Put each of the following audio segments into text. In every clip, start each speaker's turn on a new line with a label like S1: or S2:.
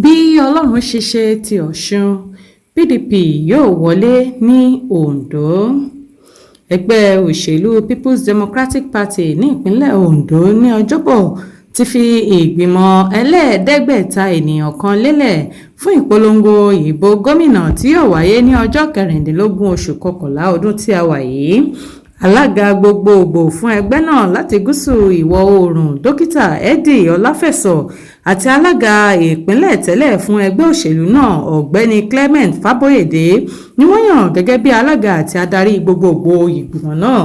S1: Bí Ọlọ́run ṣe ṣe ti Ọ̀ṣun, PDP yóò wọlé ní Ondo. Ẹgbẹ́ òṣèlú Peoples Democratic Party ní ìpínlẹ̀ Ondo ní Ọjọ́bọ̀ ti fi ìgbìmọ̀ ẹlẹ́ẹ̀ẹ́dẹ́gbẹ̀ta ènìyàn kan lélẹ̀ fún ìpolongo ìbò gómìnà tí yóò wáyé ní ọjọ́ 16 oṣù kọkànlá ọdún tí a wà yìí. Alága gbogboògbò fún ẹgbẹ́ náà láti gúúsù ìwọ̀-oòrùn, Dókítà Eddie Ọláfẹ́sọ, àti alága ìpínlẹ̀ tẹ́lẹ̀ fún ẹgbẹ́ òṣèlú náà, Ọ̀gbẹ́ni Clement Faboyede, ni wọ́n yàn gẹ́gẹ́ bí alága àti adarí gbogboògbò ìgbìmọ̀ náà.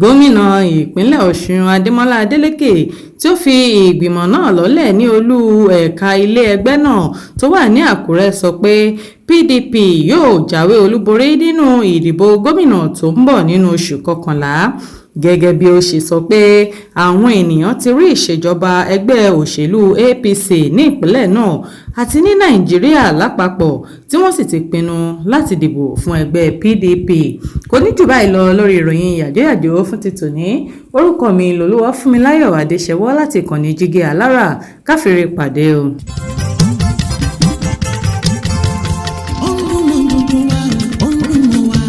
S1: Gómìnà ìpínlẹ̀ Ọ̀ṣun, Adémọlá Adeleke, tí ó fi ìgbìmọ̀ náà lọ́lẹ̀ ní olú ẹ̀ka ilé ẹgbẹ́ náà tó wà ní Àkúrẹ́, sọ pé PDP yóò jáwé olúborí nínú ìdìbò gómìnà tó ń bọ̀ nínú oṣù kọkànlá, gẹ́gẹ́ bí ó ṣe sọ pé àwọn ènìyàn ti rí ìṣèjọba ẹgbẹ́ òṣèlú APC ní ìpínlẹ̀ náà àti ní Nàìjíríà lápapọ̀, tí wọ́n sì ti pinnu láti dìbò fún ẹgbẹ́ PDP. Kò ní jù báyìí lọ lórí ìròyìn yàjóyàjó fún ti tòní. Orúkọ mi lOlúwafúnmiláyọ̀ Adéṣẹwọ́ láti ìkànnì Jígí Alára. Káfíńre pàdé o.
S2: Ó ń dùn mọ́ gbogbo wa, ó ń dùn mọ́ wa.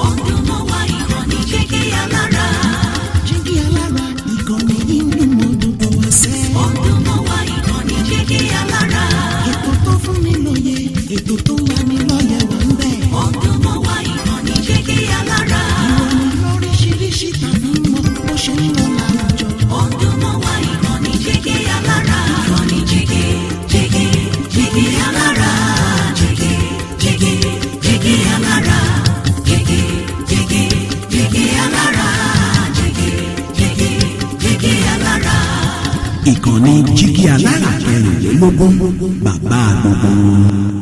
S3: Ó ń dùn mọ́ wa, ìkànnì Jígí Alára.
S2: Jígí Alára, ìkànnì yìí ń dùn mọ́ gbogbo wa sẹ́.
S3: Ó ń dùn mọ́ wa, ìkànnì Jígí Alára.
S2: Ètò tó fún ni lóye, ètò tó ń lani lọ́yẹ̀ wà ń bẹ̀.
S3: Ó ń dùn mọ́ wa, ìkànnì Jígí Alára.
S2: Ìròyìn lóríṣiríṣi tàbí mọ́ bó ṣe ń lọ láwùjọ.
S3: Ó ń dùn mọ́ wa, ìkànnì Jígí Alára. Ìkànnì Jígí, Jígí, Jígí Alára. Jígí, Jígí, Jígí Alára. Jígí, Jígí, Jígí Alára. Jígí, Jígí, Jígí Alára.
S4: Ìkànnì Jígí Alára 24, bàbá gbogbo wọn.